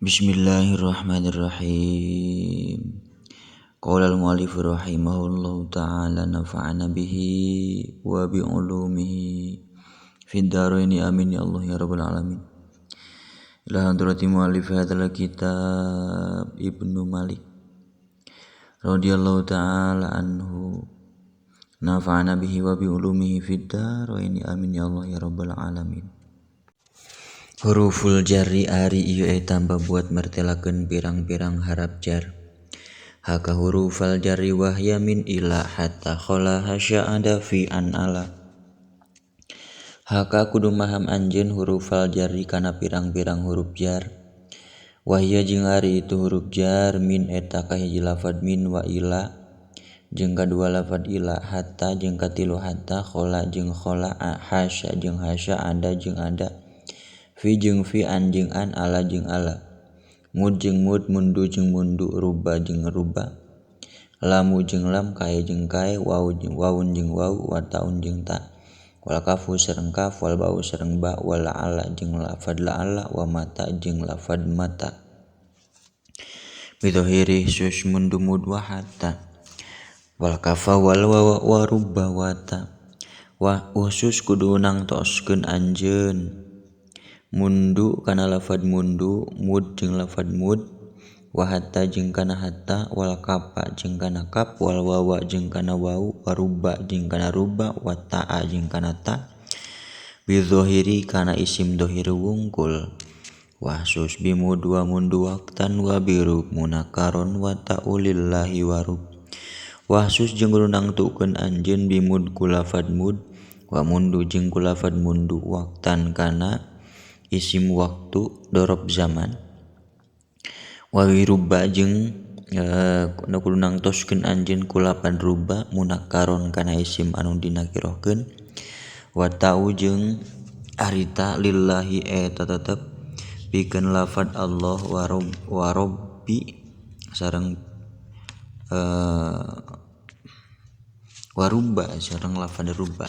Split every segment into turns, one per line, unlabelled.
Bismillahirrahmanirrahim. Qala al-mu'allif rahimahullahu ta'ala nafa'ana bihi wa bi ulumihi fid dharaini amin ya Allah ya rabbal alamin. Ila hadrati mu'allif hadzal kitab Ibnu Malik radhiyallahu ta'ala anhu nafa'ana bihi wa bi ulumihi fid dharaini amin ya Allah ya rabbal alamin. Huruful jarri ari ieu tambah buat mertelakeun pirang-pirang harap jar. Haka hurufal jarri wahya min ila hatta khala hasya ada fi an ala. Haka kudu maham anjeun hurufal jarri kana pirang-pirang huruf jar. Wahya jeung ari itu huruf jar min eta kahiji lafad min wa ila jeung kadua lafad ila hatta jeung katilu hatta khala jeung khala hasya jeung hasya ada jeung ada. Fi jeung fi an jeung an ala jeung ala mud jeung mud mundu jeung mundu ruba jeung ruba lamu jeung lam kae jeung kae waw jeung waun jeung waw wa taun jeung ta wal kafu sareng kaf wal bau sareng ba wal ala jeung lafad la ala wa mata jeung lafad mata bidohiri sus mundu mud wa hatta wal kafa wal wawa wa ruba wa ta wa usus kudu nangtoskeun anjeun mundu kana lafad mundu mud jeung lafad mud wa hatta jeung kana hatta wal kafa jeung kana kaf wal wawa jeung kana wau wa ruba jeung kana ruba wa ta'a jeung kana ta bi zahiri kana isim dhahir wungkul wa sus bi mud wa mundu waqtan wa biru munakaron wa ta'ulillahi warub wa sus jeung kudu nangtukeun anjeun bi mud ku lafad mud wa mundu jeung ku lafad mundu waqtan kana isim waktu dorob zaman wa ruba jeung kudu nangtoskeun anjeun ku lapan ruba munakaron kana isim anu dinakirohkeun wa ta'u jeung arita lillahi eta tetep pikeun lafad Allah wa rabbi sareng wa ruba sareng lafad ruba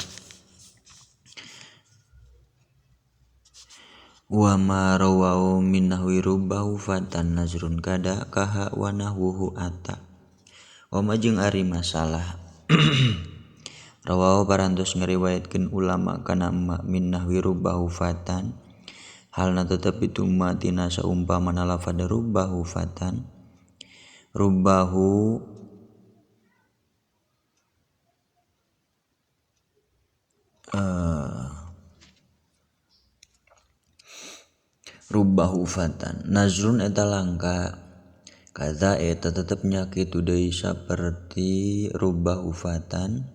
wa ma rawahu min nahwi rubahu fatan nazrun kada kaha wa nahwuhu ata wa ma jeung ari masalah rawahu parantos ngariwayatkeun ulama kana ma min nahwi rubahu fatan halna tetep itu ma tina saumpamana lafad rubahu fatan rubahu rubahu fatan nazrun eta langka kaza eta tetep nya kitu deui saperti rubahu fatan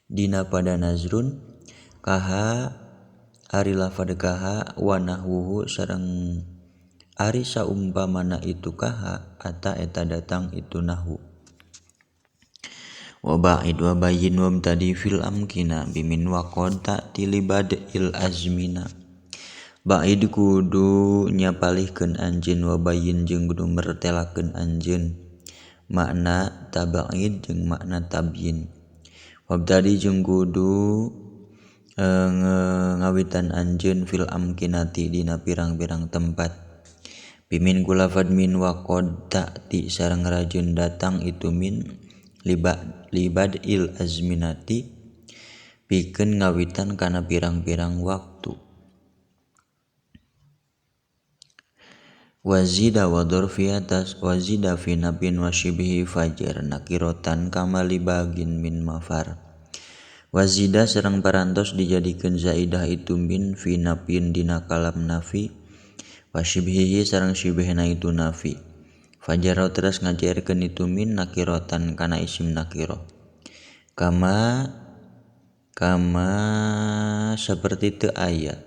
dina pada nazrun kaha ari lafad kaha wa nahwuhu sareng ari saumpamana itu kaha ata eta datang itu nahwu wa ba'id wa bayyin wa tadi fil amkina bimin wa qad ta'ti libadil azmina ba'id kudu nyapalihkeun anjeun wa bayyin jeung kudu mertelakeun anjeun makna tabaid jeung makna tabyin wabtadi jeung kudu ngawitan anjeun fil amkinati dina pirang-pirang tempat bimin kulafad min wa qad ta'ti sareng rajun datang itu min libadil azminati pikeun ngawitan kana pirang-pirang waktu wazida wa dzarfiyatas wazida fi nabin wa shibhi fajar nakirotan kamali bagin min mafar wazida sareng parantos dijadikeun zaidah itu min fi nabin dina kalam nafi wa shibhihi sareng shibhna itu nafi fajar teras ngajarkeun itu min nakirotan kana isim nakiro kama kama saperti teu aya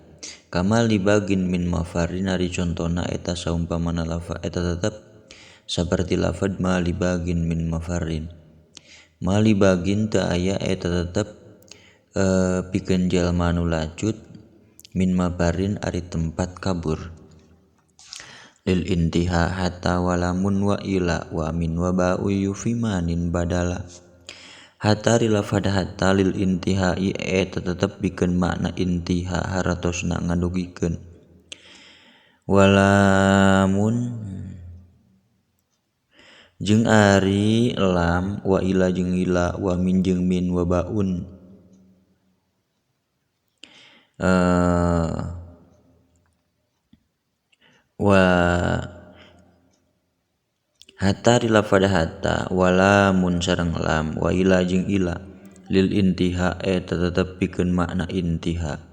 kama libagin min mafarin ari contona eta saumpamana lafaz eta tetep saperti lafaz ma libagin min mafarin ma libagin teu aya eta tetep pikeun jalma anu lacut min mafarin ari tempat kabur lil intiha hatta walamun wa ila wa min wa ba'u yufimanin badala hatta rilafad hatta lil intihai eta tetep pikeun makna intiha haratosna ngadugikeun. Walamun jeung ari lam wa ila jeung ila wa min jeung min wa baun wa hatta rilafada hatta walamun sareng lam wa ila jeung ila lil intiha eta tetep pikeun makna intiha.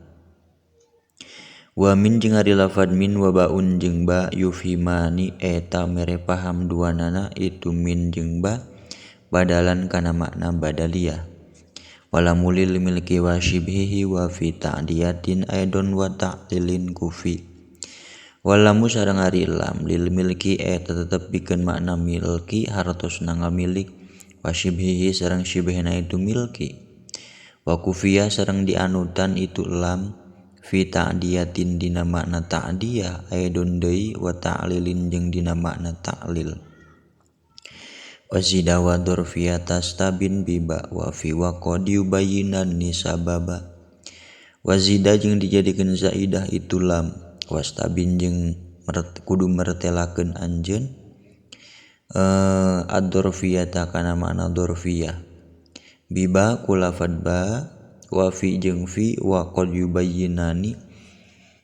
Wa min jeung ari lafad min wa baun jeung ba yufhimani eta mere paham duanana itu min jeung ba badalan kana makna badaliyah. Wala mulil milki wa shibhihi wa fi ta'diyatin aidon wa ta'lilin kufi. Walamu sareng ari lam lil milki eta tetep pikeun makna milki hartosna ngamilik wa shibhihi sareng shibhena itu milki. Wa kufiyah sareng dianutan itu lam fi ta'diyatin dina makna ta'diyah aidon deui wa ta'lilin jeung dina makna ta'lil. Wa zida wa dzarfiyata tastabin biba wa fi wa qad yubayyinan nisababa. Wa zida jeung dijadikeun zaidah itu lam wastabin jeung kudu mertelakeun anjeun ad-dzarfiyata kana makna dzarfiyah biba kulafad ba wa fi jeung fi wa qad yubayyinani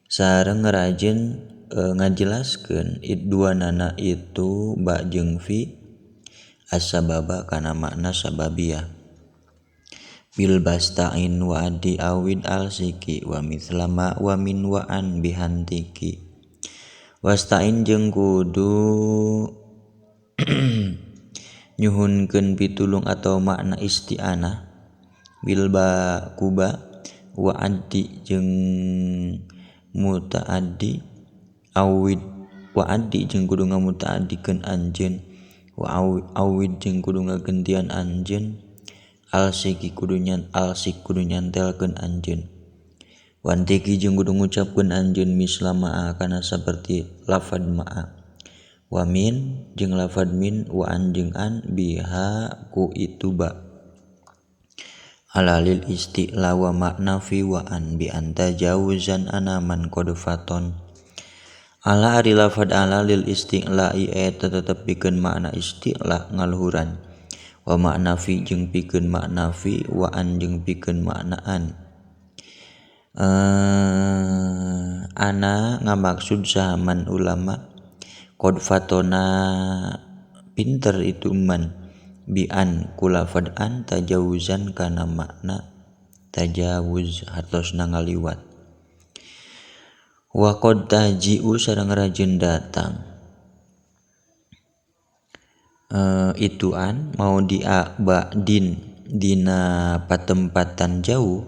sareng rajin ngajelaskeun duanana itu ba jeung fi as-sababa kana makna sababiyah. Bil basta'in wa adi awid al-siki wa mithlama wa min wa an bihantiki. Wasta'in jeung kudu nyuhunkeun pitulung atau makna isti'anah bil ba kuba wa addi jeung mutaaddi awid wa addi jeung kudu ngamutaaddikeun anjeun wa awid jeung kudu ngagentian anjeun alsiki kudu nyan alsik kudu nyantelkeun anjeun wantiki jeung kudu ngucapkeun anjeun misla ma'a kana saperti lafad ma'a wa min jeung lafad min wa an jeung an biha ku itu ba alalil isti'la wa makna fi wa an bi anta jawuzan anaman qad faton. Ala ari lafad ala lil isti'la'i eta tetep pikeun makna isti'la ngaluhuran wa makna fi jeung pikeun makna fi wa an jeung pikeun makna an. Ana ngamaksud sahaman ulama qad fatona pinter itu man bi an kulafad an tajawuzan kana makna tajawuz hartosna ngaliwat. Wa qad taji'u sareng rajin datang ituan mau dia ba din dina patempatan jauh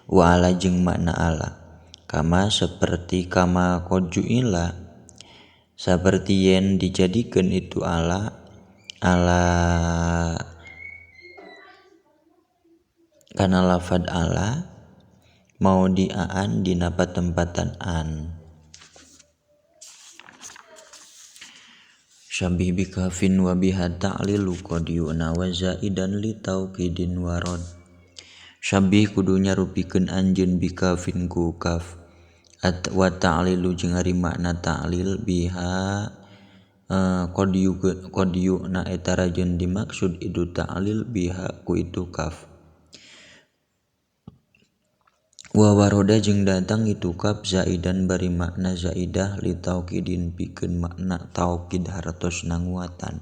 wa ala jeung makna ala kama seperti kama qad ju'ila seperti yen dijadikeun itu ala ala kana lafad ala mau diaan dina patempatan an. Syabih bikafin wa biha ta'lilu qad yu'na wa zaidan li tauqidin warad. Syabih kudu nyarupikeun anjeun bikafin ku kaf at wa ta'lilu jeung ari makna ta'lil biha qad yu'na eta rajeun dimaksud itu ta'lil biha ku itu kaf. Wa waroda jeung datang itu kaf zaidan bari makna zaidah li tauqidin pikeun makna taukid hartosna nguatan.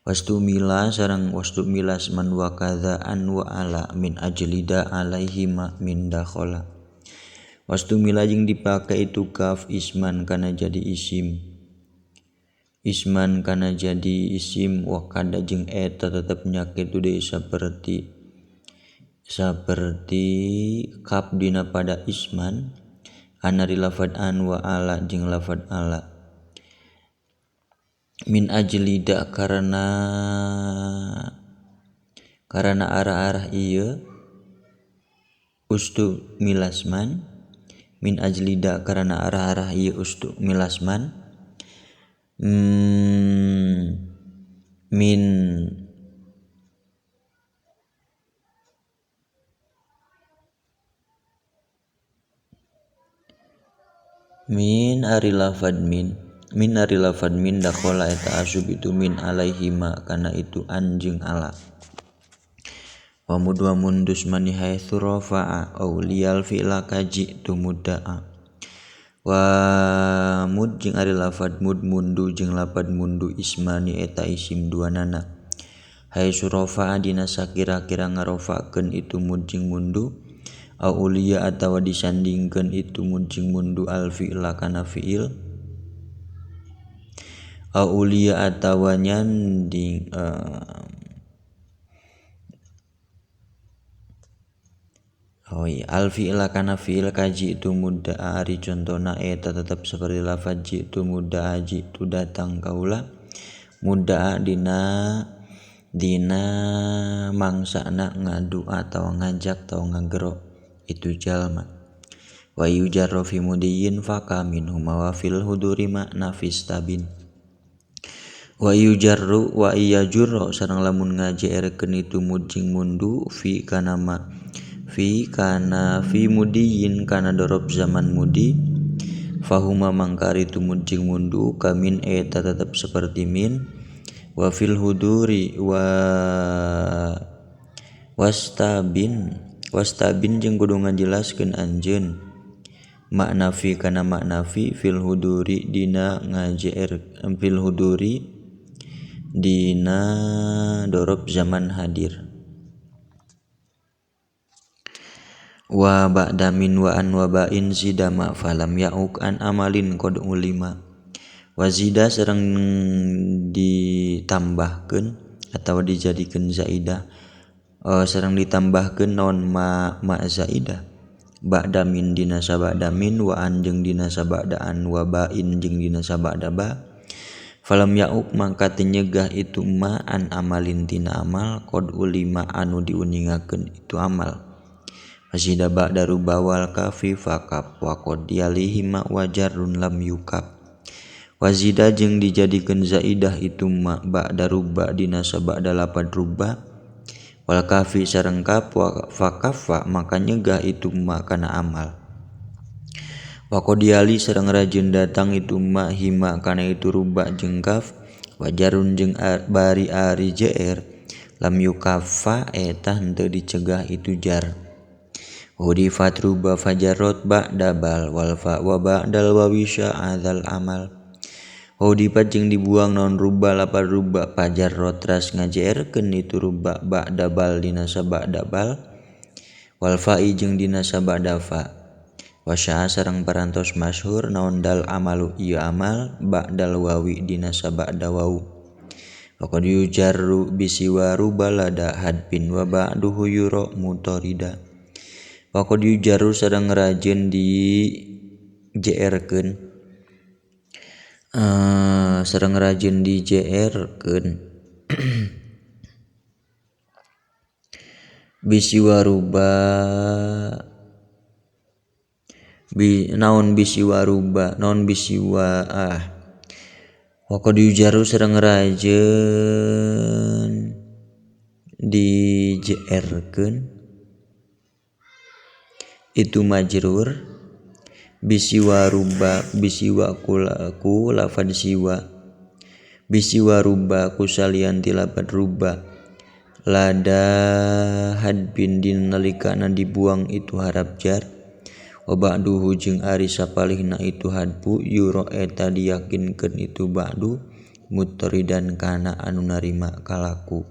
Wastu mila sareng wastu milas man wa kadza an wa ala min ajlida alaihi ma min dakhala. Wastu mila jeung dipake itu kaf isman kana jadi isim. Isman kana jadi isim wa kada jeung eta tetep nya kitu deui seperti kaf dina pada isman anari lafad an wa ala jeung lafad ala min ajlida karena arah-arah ieu ustu milasman min ajlida karena arah-arah ieu ustu milasman min Min ari lafad min, min ari lafad min dakhala eta asub itu min alaihima kana itu anjing ala. Wa mud wa mundus mani haitsu rafa'a au liyal fi'la kaji tu mudda'a. Wa mud jeung ari lafad mud mundu jeung lafad mundu ismani eta isim duanana. Haitsu rafa'a dina sakira-kira ngarofakeun itu mud jeung mundu au uliya atawa disandingkeun itu mud jeung mundu al fi'la kana fi'il au uliya atawa nyanding al fi'la kana fi'il kaji itu mudda'a ari contona eta tetep seperti lafaz jitu mudda'a jitu datang kaula mudda'a dina dina mangsana ngadu atau ngajak atau ngagero itu jalma. Wa yujarru fi mudiyin faka minhuma wa fil huduri ma nafis tabin. Wa yujarru wa iyajurru sareng lamun ngajerkeun itu mud jeung mundu fi kana ma fi kana fi mudiyin kana dorob zaman mudi fahuma mangkari itu mud jeung mundu kamin eta tetep seperti min wa fil huduri wa wastabin wastabin jeung kudu ngajelaskeun anjeun makna fi kana makna fi fil huduri dina ngajer fil huduri dina dorob zaman hadir. Wa ba'da min wa an wa ba'in zidama falam ya'uk an amalin qad ulima. Wa zida sareng ditambahkeun atawa dijadikeun zaidah sareng ditambahkeun naon ma ma zaidah ba'da min dina sabada min wa an jeung dina sabada an wa ba'in jeung dina sabada ba falam ya'uk mangka teu nyegah itu ma an amalin tina amal qad ulima anu diuningakeun itu amal. Masida ba'da ruba wal kafi fakab wa qad yalihi ma wajarun lam yukab. Wazida jeung dijadikeun zaidah itu ma ba'da ruba dina sabada lapad ruba wal kafi sareng kaf wa fakafa maka nyegah itu ma kana amal. Wa qad yali sareng rajin datang itu ma hima kana itu ruba jeung kaf wajarun jeung bari ari jr lam yukafa eta henteu dicegah itu jar. Hudifat ruba fajarot ba'da bal wal fa wa ba'dal wawi sya'adzal amal. Hudifat jeung dibuang naon ruba lapar ruba fajarot ras ngajerkeun itu ruba ba'da bal dina sabada bal wal fa'i jeung dina sabada fa. Wa sya'a sareng parantos masyhur naon dal amalu ieu amal ba'dal wawi dina sabada wau. Wa qad yujarru bisiwa rubalada hadbin wa ba'duhu yura mutarida. Wa qad yujarru sareng rajin di JR-keun sareng rajin di JR-keun bisiwa ruba bi naon bisiwa ruba naon bisiwa wa qad yujarru sareng rajin di JR-keun itu majrur bisiwa ruba bisiwa kulaku lafad siwa bisiwa ruba kusalian tilapad ruba lada hadbin din nalikana dibuang itu harap jar wa ba'duhu jeung ari sapalihna itu hadbu yuro eta diyakinkeun itu ba'du mutridan kana anu narima kalaku.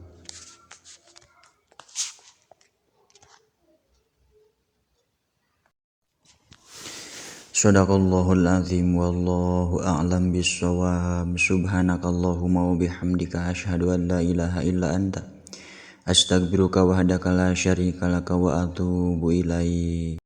Shadaqallahul azim wallahu a'lam bissawab. Subhanakallahumma wa bihamdika asyhadu an la ilaha illa anta astaghfiruka wahdaka la syarika laka wa atubu ilaik.